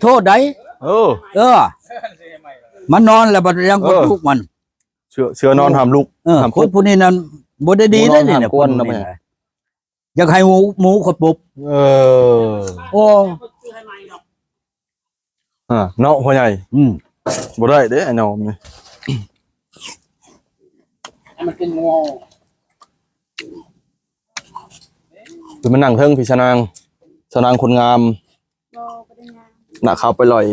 ໂທດໃດ ເອີ ເອີ ມັນນອນແລ້ວບັດຍັງ ເອີ ຄົນລຸກມັນ ເສືອ ເສືອນອນຫ້າມລຸກ ເອີ ຫ້າມ ຄົນຜູ້ນີ້ນັ້ນບໍ່ໄດ້ດີເດ້ນີ້ນະ ຄົນຜູ້ນີ້ນະ ຢາກໃຫ້ໝູ ໝູຂ້ອຍປົບ ເອີ ໂອ້ ອ່າ ເນາະພໍ່ໃຫຍ່ ອືມ ບໍ່ໄດ້ເດ້ໄອ້ນ້ອງນີ້ ໃຫ້ມັນເປັນງໍ ຄືມານັ່ງເທິງພີ່ຊານາງ ຊານາງຄົນງາມ ບໍ່ ບໍ່ໄດ້ງາມ ໜ້າຂາວໄປລອຍ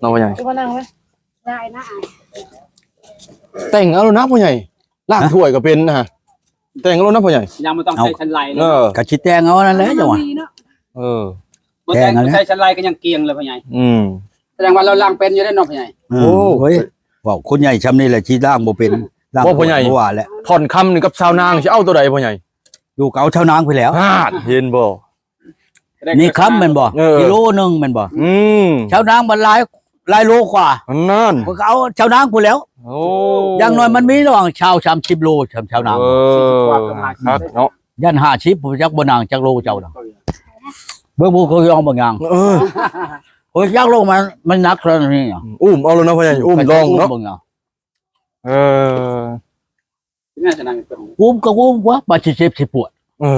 ເນາະພໍ່ໃຫຍ່ ຄືມານັ່ງເວີຍ ໄດ້ນະ ແຕ່ງເອົາໂລດນະພໍ່ໃຫຍ່ ລ້າງຖ້ວຍກໍເປັນນະ ແຕ່ງເອົາໂລດນະພໍ່ໃຫຍ່ ຍັງບໍ່ຕ້ອງໃສ່ຊັ້ນໄລເລີຍ ເອີ ກໍຊິແຕ່ງເອົານັ້ນແຫຼະ ເອີ ຈັ່ງວ່າ ເອີ ບໍ່ແຕ່ງ ແຕ່ງເອົາແຫຼະ ໃສ່ຊັ້ນໄລກໍຍັງກ່ຽງເລີຍພໍ່ໃຫຍ່ ອືມ ແສດງວ່າລາວລ້າງເປັນຢູ່ເດ້ເນາະພໍ່ໃຫຍ່ ເອີ ໂອ້ ເຮີ້ຍ ເວົ້າຄົນໃຫຍ່ຊ່ຳນີ້ແຫຼະຊິລ້າງບໍ່ເປັນ ລ້າງຖ້ວຍບໍ່ວ່າແຫຼະ ທ່ອນຄຳນີ້ກັບຊາວນາງຊິເອົາໂຕໃດພໍ່ໃຫຍ່ ຢູ່ກໍເອົາຊາວນາງພຸ້ນແຫຼ້ວ ຫັ້ນ ເຫັນບໍ່ ນີ້ຄຳແມ່ນບໍ່ ເອີ ກິໂລໜຶ່ງແມ່ນບໍ່ ອືມ ຊາວນາງມັນຫຼາຍ ຫຼາຍໂລກວ່າ ນັ້ນ ຂ້ອຍກໍເອົາຊາວນາງພຸ້ນແຫຼ້ວ ໂອ້ ຢ່າງໜ້ອຍມັນມີລະຫວ່າງຊາວ ສາມສິບໂລ ຊາວນາງ ເອີ ຄັກເນາະ ຢ້ານຫ້າສິບ ບໍ່ຈັກບໍ່ນາງຈັກໂລເຈົ້ານະ ເບິ່ງບໍ່ ຂ້ອຍລອງເບິ່ງຫຍັງ ເອີ ຂ້ອຍຈັກໂລ ມັນ ມັນໜັກເທົ່ານີ້ ອຸ້ມເອົາໂລດເນາະ ພໍ່ໃຫຍ່ ອຸ້ມລອງເນາະ ເບິ່ງຫຍັງ ເອີ ອຸ້ມກໍອຸ້ມກວ່າ ບາດຊິເຈັບຊິປວດ ເອີ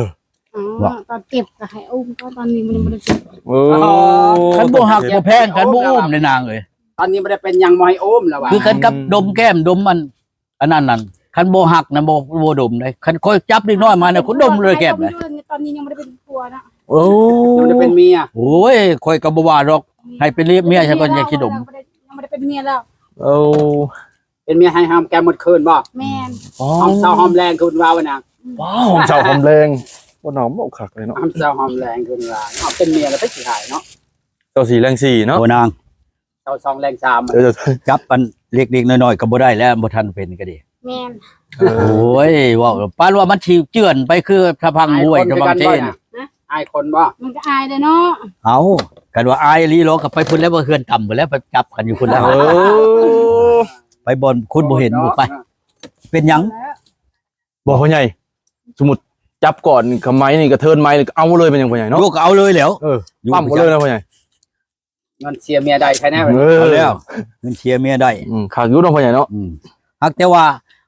ອໍ ວ່າ ຕອນເຈັບກໍໃຫ້ອຸ້ມ ກໍຕອນນີ້ມັນຍັງບໍ່ໄດ້ເຈັບ ເອີ ອໍ ຄັນບໍ່ຮັກບໍ່ແພງກັນບໍ່ອຸ້ມເດ້ນາງເອີຍ ຕອນນີ້ບໍ່ໄດ້ເປັນຫຍັງ ບໍ່ໃຫ້ອຸ້ມແລ້ວວ່າ ຄືກັນກັບ ອືມ ດົມແກ້ມດົມອັນ ອັນນັ້ນນັ້ນ ຄັນບໍ່ຮັກນະ ບໍ່ ບໍ່ດົມເດ້ ຄັນຂ້ອຍຈັບເດັກນ້ອຍມານະ ຂ້ອຍດົມເລີຍແກ້ມນະ ຕອນນີ້ຍັງບໍ່ໄດ້ເປັນຜົວນະ ໂອ້ ຍັງບໍ່ໄດ້ເປັນເມຍ ໂອ້ຍ ຂ້ອຍກໍບໍ່ວ່າດອກ ໃຫ້ໄປເລຍເມຍຊະກ່ອນ ຍັງຊິດົມ ຍັງບໍ່ໄດ້ເປັນເມຍແລ້ວ ໂອ້ ເປັນເມຍໃຫ້ຫອມແກ້ມໝົດຄືນບໍ່ ແມ່ນ ອໍ ຫອມເຊົ້າຫອມແລງຄືເພິ່ນວ່ານະ ວ້າວ ຫອມເຊົ້າຫອມແລງ ບໍ່ນອນບໍ່ຄັກເລີຍເນາະ ຫອມເຊົ້າຫອມແລງຄືເພິ່ນວ່າ ເອົາເປັນເມຍແລ້ວໄປຊິຫາຍເນາະ ເຈົ້າສີ່ແລງສີ່ເນາະ ໂອ້ນາງ ເຈົ້າສອງແລງສາມ ເອີ ຈັບອັນເລັກໆນ້ອຍໆກໍບໍ່ໄດ້ແລ້ວ ບໍ່ທັນເປັນກໍດີ ແມ່ນ ເອີ ໂອ້ຍ ເວົ້າປານວ່າມັນຊິເຈື່ອນໄປຄືສະພັງຫ້ວຍສະພັງເຊນ ອາຍຄົນບໍ່ ມັນກໍອາຍເດ້ເນາະ ເອົ້າ ຄັນວ່າອາຍອີ່ຫຼີເນາະ ກໍໄປພຸ້ນແລ້ວ ເຮືອນຕ່ຳພຸ້ນແລ້ວ ໄປຈັບກັນຢູ່ພຸ້ນແລ້ວ ເອີ ໄປບ່ອນຄົນບໍ່ເຫັນ ໄປ ເປັນຫຍັງ ບໍ່ພໍ່ໃຫຍ່ ສົມມຸດຈັບກ່ອນ ກະໄມ້ນີ້ກະເທີນໄມ້ນີ້ກະເອົາເລີຍ ແມ່ນຫຍັງພໍ່ໃຫຍ່ເນາະ ໂຍກກໍເອົາເລີຍແລ້ວ ເອີ ປ້ຳເອົາເລີຍນະພໍ່ໃຫຍ່ ເງິນເສຍເມຍໄດ້ແທ້ແນ່ ເອີ ເອົາແລ້ວ ເງິນເສຍເມຍໄດ້ ອືມ ຄັກຢູ່ເນາະພໍ່ໃຫຍ່ເນາະ ອືມ ຫາກແຕ່ວ່າ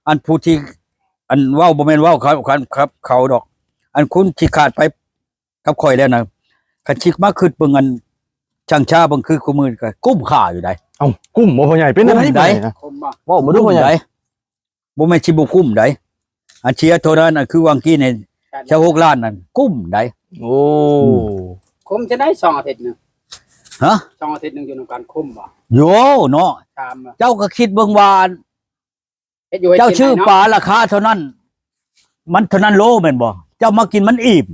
ອັນຜູ້ທີ່ ອັນເວົ້າບໍ່ແມ່ນເວົ້າເຂົາ ຄັນ ຄັບ ເຂົາດອກ ອັນຄຸນທີ່ຂາດໄປກັບຂ້ອຍແລ້ວນະ ຄັນຊິມາຄິດເບິ່ງອັນ ຊັ່ງຊາເບິ່ງຄືຄູ່ມື້ນີ້ກໍກຸ້ມຄ່າຢູ່ໃດ ເອົ້າ ກຸ້ມບໍ່ພໍ່ໃຫຍ່ ເປັນແນວໃດ ກຸ້ມໃດ ເວົ້າມາດູພໍ່ໃຫຍ່ ບໍ່ແມ່ນຊິບໍ່ກຸ້ມໃດ ອັນເສຍເທົ່ານັ້ນ ອັນຄືຫວ່າງກີ້ນີ້ ຊາວຫົກລ້ານນັ້ນ ກຸ້ມໃດ ໂອ້ ອືມ ຄຸມຈະໄດ້ສອງອາທິດໜຶ່ງ ຮະ ສອງອາທິດໜຶ່ງຢູ່ນຳກັນຄຸ້ມບໍ່ ໂຢ ເນາະ ຖາມວ່າ ເຈົ້າກໍຄິດເບິ່ງວ່າ ເຮັດຢູ່ເຮັດກິນ ເຈົ້າຊື້ປາລາຄາເທົ່ານັ້ນ ມັນເທົ່ານັ້ນໂລແມ່ນບໍ່ ເຈົ້າມາກິນມັນອີ່ມ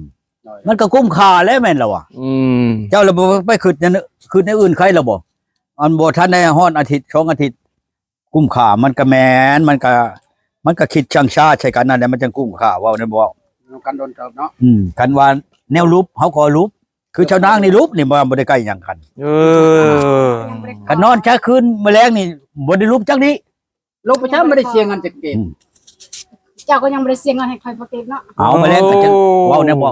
ໂດຍ ມັນກໍກຸ້ມຄ່າແລ້ວແມ່ນລະວະ ອືມ ເຈົ້າລະບໍ່ໄປຄິດແນວ ຄິດແນວອື່ນໃຄລະບໍ່ ອັນບໍ່ທັນໄດ້ຮອດອາທິດສອງອາທິດ ກຸ້ມຄ່າ ມັນກະແມ່ນ ມັນກະ ມັນກະຄິດຊັ່ງຊາໃສ່ກັນນັ້ນແຫຼະ ມັນຈັ່ງກຸ້ມຄ່າ ເວົ້າແນວບໍ່ ນຳກັນດົນເຕີບເນາະ ອືມ ຄັນວ່າແນວຫຼຸບ ເຮົາກໍຫຼຸບ ຄືຊາວນາງນີ້ຫຼຸບນີ້ ບໍ່ ບໍ່ໄດ້ໃກ້ຫຍັງກັນ ເອີ ຄັນນອນເຊົ້າຄືນ ມື້ແລງນີ້ ບໍ່ໄດ້ຫຼຸບຈັກນີ້ ລົງໄປຊ້ຳບໍ່ໄດ້ເສຍເງິນຈັກກີບ ອືມ ເຈົ້າກໍຍັງບໍ່ໄດ້ເສຍເງິນໃຫ້ຂ້ອຍບໍ່ເກັບເນາະ ເອົາ ມາແລ້ວກໍຈະ ໂອ້ ເວົ້າແນວບໍ່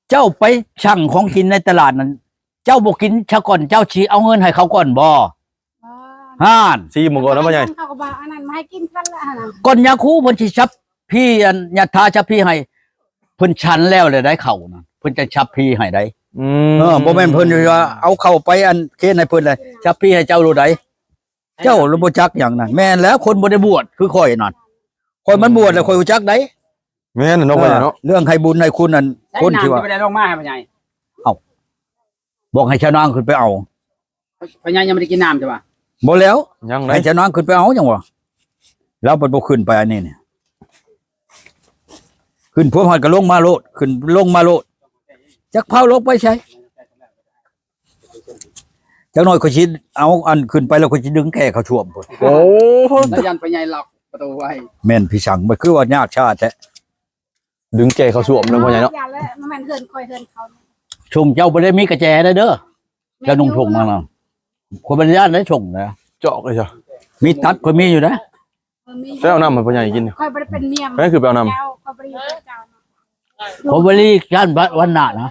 ເຈົ້າໄປສັ່ງຂອງກິນໃນຕະຫຼາດນັ້ນ ເຈົ້າບໍ່ກິນຊະກ່ອນ ເຈົ້າຊິເອົາເງິນໃຫ້ເຂົາກ່ອນບໍ່ ບໍ່ ຫັ້ນ ຊີມເບິ່ງກ່ອນນະພໍ່ໃຫຍ່ ເຂົາກໍວ່າອັນນັ້ນມາໃຫ້ກິນກັນລະຫັ້ນນະ ກ່ອນຍາຄູເພິ່ນຊິສັບພີ ອັນ ຍັດທາສັບພີໃຫ້ ເພິ່ນສັນແລ້ວແຫຼະໄດ໋ເຂົານະ ເພິ່ນຈັ່ງສັບພີໃຫ້ໄດ໋ ອືມ ເອີ ບໍ່ແມ່ນເພິ່ນວ່າເອົາເຂົ້າໄປອັນເຄນໃຫ້ເພິ່ນແລ້ວ ສັບພີໃຫ້ເຈົ້າໂລດໄດ໋ ເຈົ້າລະບໍ່ຈັກຫຍັງນະ ແມ່ນແລ້ວ ຄົນບໍ່ໄດ້ບວດຄືຂ້ອຍນັ້ນ ຂ້ອຍມັນບວດແລ້ວ ອືມ ຂ້ອຍຮູ້ຈັກໃດ໋ ແມ່ນເນາະ ເອີ ພໍ່ໃຫຍ່ເນາະ ເລື່ອງໃຫ້ບຸນໃຫ້ຄຸນນັ້ນ ໃຊ້ ຄົນທີ່ວ່າ ນ້ຳຈະບໍ່ໄດ້ລົງມາໃຫ້ພໍ່ໃຫຍ່ ເອົ້າ ບອກໃຫ້ຊາວນາງຂຶ້ນໄປເອົາ ພໍ່ໃຫຍ່ຍັງບໍ່ໄດ້ກິນນ້ຳຕິວ່າ ບໍ່ແລ້ວ ຍັງໃດ໋ ໃຫ້ຊາວນາງຂຶ້ນໄປເອົາຫຍັງວະ ລາວເພິ່ນບໍ່ຂຶ້ນໄປອັນນີ້ນີ້ ຂຶ້ນພວມຫັ້ນກໍລົງມາໂລດ ຂຶ້ນລົງມາໂລດ ຈັກພາວລົງໄປໃສ ຈັກໜ້ອຍຂ້ອຍຊິເອົາອັນຂຶ້ນໄປແລ້ວຂ້ອຍຊິດຶງແກ່ເຂົ້າຖ້ວມພຸ້ນ ໂອ້ ແລ້ວຢ້ານພໍ່ໃຫຍ່ລັອກປະຕູໄວ້ ແມ່ນພີ່ສັງ ມັນຄືວ່າຍາກຊ້າແທ້ ດຶງແກ່ເຂົ້າຖ້ວມເນາະພໍ່ໃຫຍ່ເນາະ ຢ່າແລ້ວ ມັນແມ່ນເຮືອນຂ້ອຍເຮືອນເຂົາ ຊົງເຈົ້າບໍ່ໄດ້ມີກະແຈເດີ ເຈົ້ານຸ່ງຖົງນັ້ນນະ ຄົນບໍ່ໄດ້ຢ້ານໄດ້ຊົງນະ ຈອກເລີຍຈ້ະ ມີຕັດຂ້ອຍມີຢູ່ນະ ໄປເອົານ້ຳໃຫ້ພໍ່ໃຫຍ່ກິນ ຂ້ອຍບໍ່ໄດ້ເປັນເມຍ ໄປຄືໄປເອົານ້ຳ ເຈົ້າ ຂ້ອຍບໍ່ໄດ້ຢູ່ກັບເຈົ້າ ຂ້ອຍບໍ່ໄດ້ຢ້ານວັນໜ້ານະ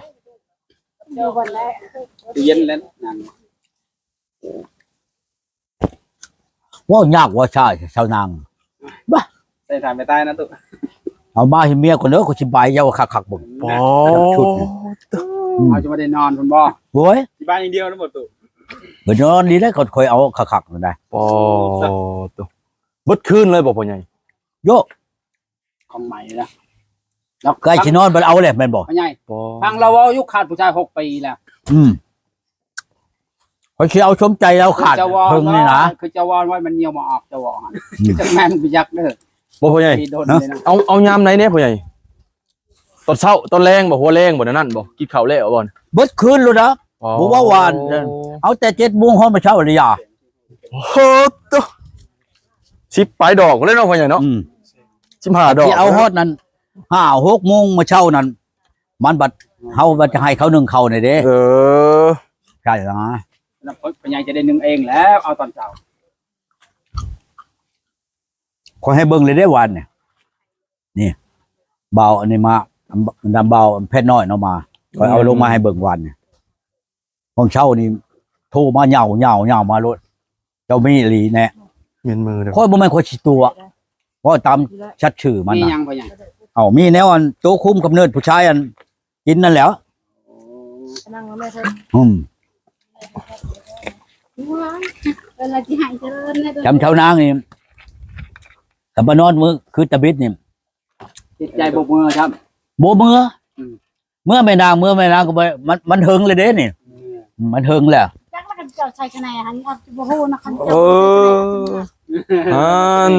ຢູ່ບ່ອນໃດ? ຕູ້ເຢັນແລ້ວນັ້ນ. ເວົ້າຍາກວ່າຊາຍຊາວນາງ. ບ້າ ໃສ່ຖ່ານໄປຕາຍນະຕຸ. ເອົາມາໃຫ້ເມຍກ່ອນເດີ ຂ້ອຍຊິບາຍເຈົ້າຄັກໆເບິ່ງ. ປາດ ເອົາຈົນບໍ່ໄດ້ນອນພຸ້ນບໍ່? ໂອ້ຍ ຊິບາຍຢ່າງດຽວນະບໍ່ຕຸ? ບໍ່ນອນດີໄດ໋ ຂ້ອຍເອົາຄັກໆນັ້ນໄດ໋. ປາດ ເບິດຄືນເລີຍບໍ່ພໍ່ໃຫຍ່? ໂຍ ຂອງໃໝ່ນະ ແລ້ວໃກ້ຊິນອນບັດເອົາແຫຼະແມ່ນບໍ່? ພໍ່ໃຫຍ່ ຟັງລາວເວົ້າຢູ່ ຂາດຜູ້ຊາຍຫົກປີແລ້ວ. ອືມ ຂ້ອຍຊິເອົາສົມໃຈລາວຂາດເພິ່ງນີ້ນະ. ຄືເຈົ້າວ່າໄວ້ມັນຍ່ຽວບໍ່ອອກ ເຈົ້າວ່າຫັ້ນ. ອືມ ຈັກແມ່ນບໍ່ຈັກເດີ ບໍ່ພໍ່ໃຫຍ່. ເອົາ ເອົາຍາມໃດແດ່ພໍ່ໃຫຍ່? ຕອນເຊົ້າ ຕອນແລງບໍ່? ຫົວແລງບໍ່? ແນວນັ້ນບໍ່? ກິນເຂົ້າແລ້ວບໍ່? ເບິດຄືນໂລດນະ. ອໍ ບໍ່ວ່າວານ ເອົາແຕ່ເຈັດໂມງຮອດມາເຊົ້າລະຢາ. ໂອ້ໂຕ ສິບປາຍດອກເລີຍເນາະພໍ່ໃຫຍ່ເນາະ. ອືມ ສິບຫ້າດອກ ຊິເອົາຮອດນັ້ນ ຫ້າຫົກໂມງມາເຊົ້ານັ້ນ ມັນບັດ ເຮົາບັດຈະໃຫ້ເຂົາໜຶ້ງເຂົ້ານີ້ເດ້. ເອີ ໃຊ່ລະ ພໍ່ໃຫຍ່ຈະໄດ້ໜຶ້ງເອງແລ້ວ ເອົາຕອນເຊົ້າ. ຂ້ອຍໃຫ້ເບິ່ງເລີຍເດ້ວານນີ້ ນີ້ ບ່າວອັນນີ້ມາ ນຳບ່າວແພດນ້ອຍເນາະມາ ຂ້ອຍເອົາລົງມາໃຫ້ເບິ່ງວານນີ້. ຂອງເຊົ້ານີ້ໂທມາຍາວໆໆມາໂລດ. ເຈົ້າມີອີ່ຫຼີແນ່ ແມ່ນມືເດີ. ຂ້ອຍບໍ່ແມ່ນຂ້ອຍຊິຕົວະ ເວົ້າຕາມສັດຊື່ມັນນະ. ເອົາ ມີແນວອັນໂຕຄຸມກຳເນີດຜູ້ຊາຍອັນກິນນັ້ນແຫຼະ. ອືມ ຈຳເຖົ້ານາງນີ້ ກັບມານອນມື້ຄືຕາບິດນີ້ ຈິດໃຈບໍ່ເມືອຊ້ຳ ບໍ່ເມືອ. ອືມ ເມື່ອແມ່ນາງ ເມື່ອແມ່ນາງກໍບໍ່ ມັນ ມັນເຫິງແລ້ວເດ້ນີ້. ເອີ ມັນເຫິງແລ້ວ. ຈັກລະກັນເຈົ້າໃສ່ຂະແໜຫຍັງ ເຮົາຊິບໍ່ຮູ້ນະ ຄັນເຈົ້າ ເອີ ຫັ້ນ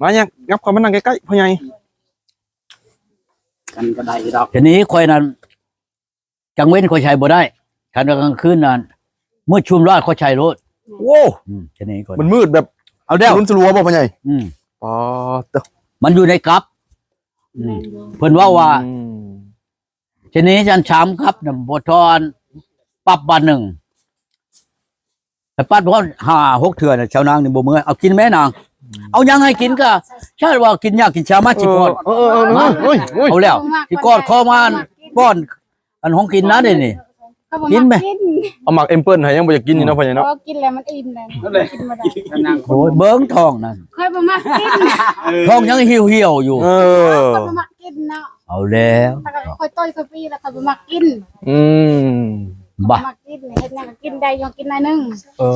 ມາຍັບ ຍັບເຂົ້າມານັ່ງໃກ້ໆ ພໍ່ໃຫຍ່ ກັນກໍໄດ້ດອກ. ທີນີ້ຂ້ອຍນັ້ນ ກາງເວັນຂ້ອຍໃຊ້ບໍ່ໄດ້ ຄັນວ່າກາງຄືນນັ້ນ ມືດຊຸມລອດຂ້ອຍໃຊ້ໂລດ. ໂອ້ ອືມ ທີນີ້ຂ້ອຍ ມັນມືດແບບ ເອົາແລ້ວ ມັນສະຫຼວບໍ່ ພໍ່ໃຫຍ່? ອືມ ອໍ ມັນຢູ່ໃນກັບ. ອືມ ເພິ່ນເວົ້າວ່າ ອືມ ທີນີ້ອັນສາມກັບນະ ບໍ່ທອນປັບບາດໜຶ່ງ ແຕ່ປັບຮອດຫ້າຫົກເທື່ອນະ ຊາວນາງນີ້ບໍ່ເມື່ອຍ. ເອົາກິນແມ່ນາງ ເອົາຫຍັງໃຫ້ກິນກະ ຊາດວ່າກິນຍາກກິນຊາມາຊິກອດ. ເອີ ເອີ ເອີ ເອົາແລ້ວ ຊິກອດຄໍມາປ້ອນ ອັນຂອງກິນນະເດນີ້ ກິນແມ່. ເອົາໝາກແອັບເປິ້ນໃຫ້ ຍັງບໍ່ຢາກກິນຢູ່ເນາະ ພໍ່ໃຫຍ່ເນາະ. ກິນແລ້ວມັນອີ່ມແລ້ວ ກິນບໍ່ໄດ້. ໂອ້ຍ ເບິ່ງທ້ອງນັ້ນ ຂ້ອຍບໍ່ມັກກິນ ທ້ອງຍັງຫ່ຽວໆຢູ່. ເອີ ຂ້ອຍບໍ່ມັກກິນເນາະ. ເອົາແລ້ວ ຂ້ອຍໂຕຍຂ້ອຍປີແລ້ວ ຂ້ອຍບໍ່ມັກກິນ. ອືມ ບໍ່ມັກກິນ ເຮັດຫຍັງກໍກິນໄດ້ ຍັງກິນໜ້ອຍໜຶ່ງ. ເອີ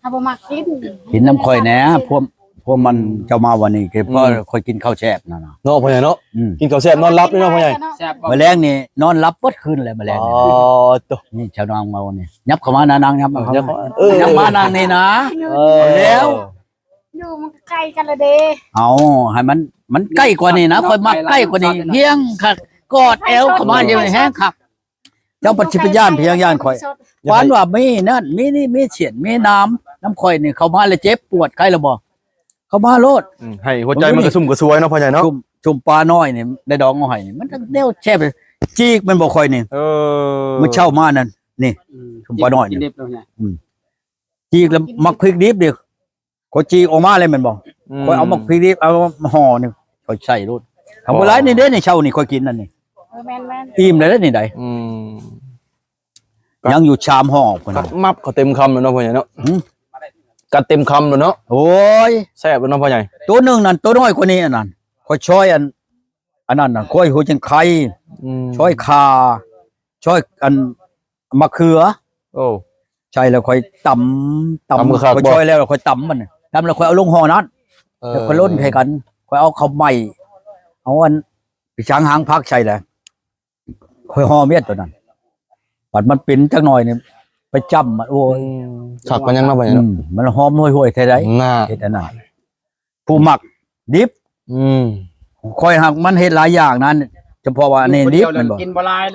ເຮົາບໍ່ມັກກິນ ກິນນຳຂ້ອຍແດ່ ພວກ ພວກມັນ ເຈົ້າມາວັນນີ້ ຄືພໍຂ້ອຍກິນເຂົ້າແຊບນັ້ນນະ ເນາະ ພໍ່ໃຫຍ່ເນາະ. ອືມ ກິນເຂົ້າແຊບນອນຫຼັບເນາະ ພໍ່ໃຫຍ່. ແຊບບໍ່? ມື້ແລງນີ້ນອນຫຼັບເບິດຄືນແຫຼະ ມື້ແລງນີ້. ອໍ ໂຕ ນີ້ຊາວນາງເວົ້ານີ້ ຫຍັບເຂົ້າມານະນາງ ຫຍັບເຂົ້າມາ ເອີ ຫຍັບມານັ່ງນີ້ນະ. ເອີ ແລ້ວ ຢູ່ມັນກໍໃກ້ກັນລະເດ. ເອົາ ໃຫ້ມັນ ມັນໃກ້ກວ່ານີ້ນະ ຂ້ອຍມັກໃກ້ກວ່ານີ້ ຮຽງຄັກ ກອດແອວເຂົ້າມາຢູ່ແຮງຄັກ. ເຈົ້າປັດຊິໄປຢ້ານພຽງຢ້ານຂ້ອຍ ປານວ່າມີນັ້ນມີນີ້ມີສຽນມີໜາມນຳຂ້ອຍນີ້ ເຂົ້າມາແລ້ວເຈັບປວດໄຄລະບໍ່ ເຂົ້າມາໂລດ. ອືມ ໃຫ້ຫົວໃຈມັນກະຊຸ່ມກະຊວຍເນາະ ພໍ່ໃຫຍ່ເນາະ. ຊຸ່ມ ຊຸ່ມປານ້ອຍນີ້ ໄດ້ດອງເອົາໃຫ້ນີ້ ມັນແນວແຊບ ຈີກແມ່ນບໍ່ຂ້ອຍນີ້. ເອີ ມື້ເຊົ້າມານັ້ນນີ້ ອືມ ຊຸ່ມປານ້ອຍນີ້ ອືມ ຈີກແລ້ວໝາກພິກດິບເດ້ ຂ້ອຍຈີກອອກມາແລ້ວແມ່ນບໍ່? ອືມ ຂ້ອຍເອົາໝາກພິກດິບ ເອົາຫໍ່ນີ້ ຂ້ອຍໃສ່ໂລດ. ທຳບໍ່ຫຼາຍນີ້ເດ້ ນີ້ເຊົ້ານີ້ຂ້ອຍກິນອັນນີ້ ເອີ ແມ່ນໆ ອີ່ມແລ້ວເດ້ນີ້ໄດ. ອືມ ຍັງຢູ່ສາມຫໍ່ພຸ້ນ ກັດມັບເຂົ້າເຕັມຄຳແລ້ວເນາະ ພໍ່ໃຫຍ່ເນາະ. ຫືມ ກັດເຕັມຄຳແລ້ວເນາະ. ໂອ້ຍ ແຊບແລ້ວເນາະ ພໍ່ໃຫຍ່. ໂຕໜຶ່ງນັ້ນ ໂຕນ້ອຍກວ່ານີ້ ອັນນັ້ນ ຂ້ອຍຊອຍອັນ ອັນນັ້ນນະ ຂ້ອຍຫົວຈັ່ງໄຄ ອືມ ຊອຍຂ່າ ຊອຍອັນ ມະເຂືອ. ໂອ້ ໃສ່ແລ້ວຂ້ອຍຕຳ ຕຳ ຕຳຄັກໆ ຂ້ອຍຊອຍແລ້ວຂ້ອຍຕຳມັນ ຕຳແລ້ວຂ້ອຍເອົາລົງຫໍ່ນັ້ນ. ເອີ ແລ້ວຂ້ອຍລົນໃສ່ກັນ ຂ້ອຍເອົາເຂົ້າໃໝ່ ເອົາອັນ ໄປສາງຫາງຜັກໃສ່ແຫຼະ ຂ້ອຍຫໍ່ເມັດຕົວນັ້ນ ບັດມັນເປັນຈັກໜ້ອຍນີ້ ໄປຈ້ຳມັນ ໂອ້ຍ ອືມ ຄັກປານຫຍັງເນາະ ບັດນີ້ເນາະ. ອືມ ມັນຫອມໂຫຍໆແທ້ໃດ ເຮັດອັນນັ້ນ ຜູ້ມັກດິບ. ອືມ ຂ້ອຍຫາກມັນເຮັດຫຼາຍຢ່າງນັ້ນ ສະເພາະວ່າອັນນີ້ດິບແມ່ນບໍ່? ກິນບໍ່ຫຼາຍ.